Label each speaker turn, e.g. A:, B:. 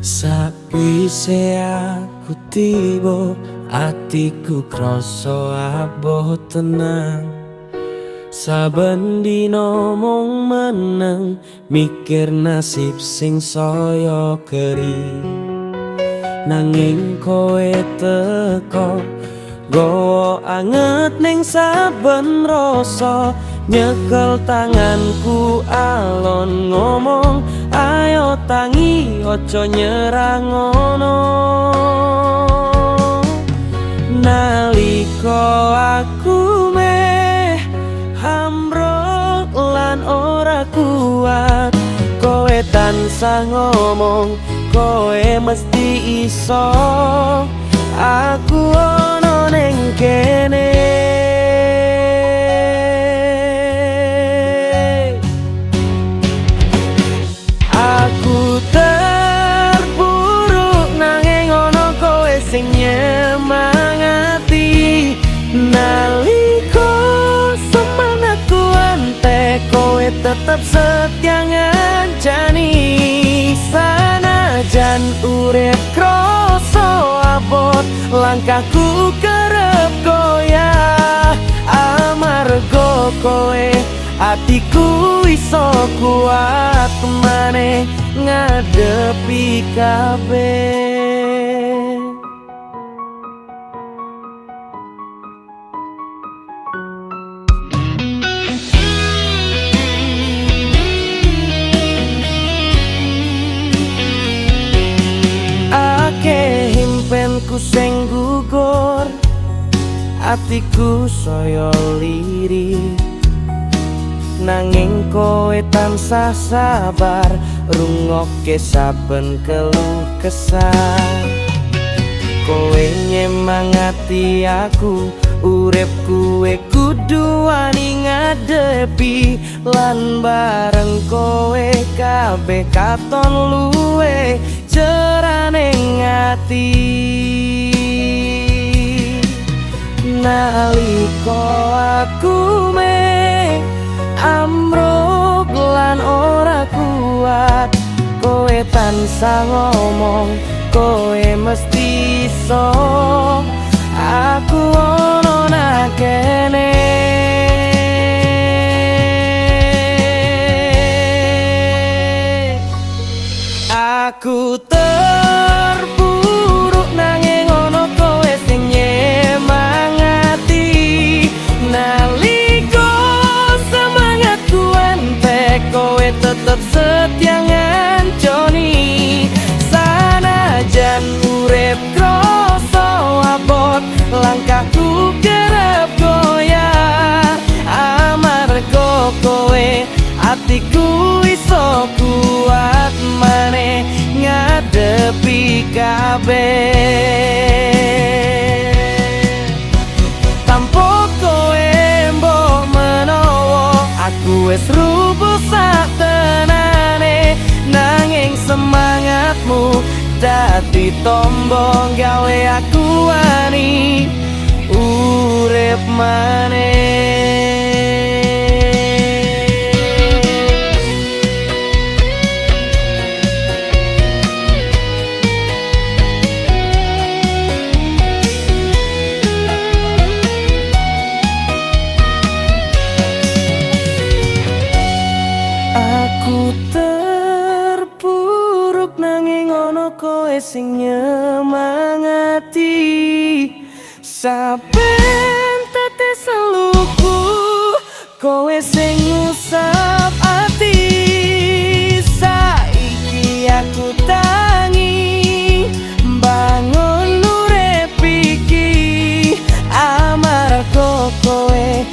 A: Sakwise aku tiba, atiku krasa aboh tenan. Saben dina mung meneng, mikir nasib sing saya keri. Nanging kowe teko, gawa anget ning saben rasa. Nyekel tanganku alon ngomong, "Ayo tangi, ojo nyerah ngono." Nalika aku meh ambruk lan ora kuat, kowe tansah ngomong, "Kowe mesti iso, aku ono ning kene." Aku terpuruk nanging ono kowe sing nyemangati. Nalika semangatku entek, kowe tetep setia ngancani. Sanajan urip kroso abot, langkahku kerep goyah, amarga kowe atiku iso kuat maneh ngadepi kabeh. Akeh impenku sing gugur, atiku saya lirih, nanging kowe tansah sabar rungokke saben keluh kesah. Kowe nyemangati aku, urip kuwe kudu wani ngadepi, lan bareng kowe kabeh katon luwih cerah ning ati. Nalika aku meh ambruk lan ora kuat, kowe tansah ngomong, "Kowe mesti iso, aku ono nang kene." Aku terpuruk nanging ono kowe sing nyemangati. Nalika semangatku entek, kowe tetep setia ngancani. Sanajan urip kroso abot, langkahku kerep goyah, amarga kowe atiku iso kuat maneh ngadepi kabeh. Tanpa kowe mbok menawa aku wis rubuh sak tenane, nanging semangatmu dadi tombo gawe aku wani urip maneh. Aku terpuruk nanging ono kowe sing nyemangati. Saben tetes eluhku, kowe sing ngusap ati. Saiki aku tangi bangun urip iki, amarga kowe.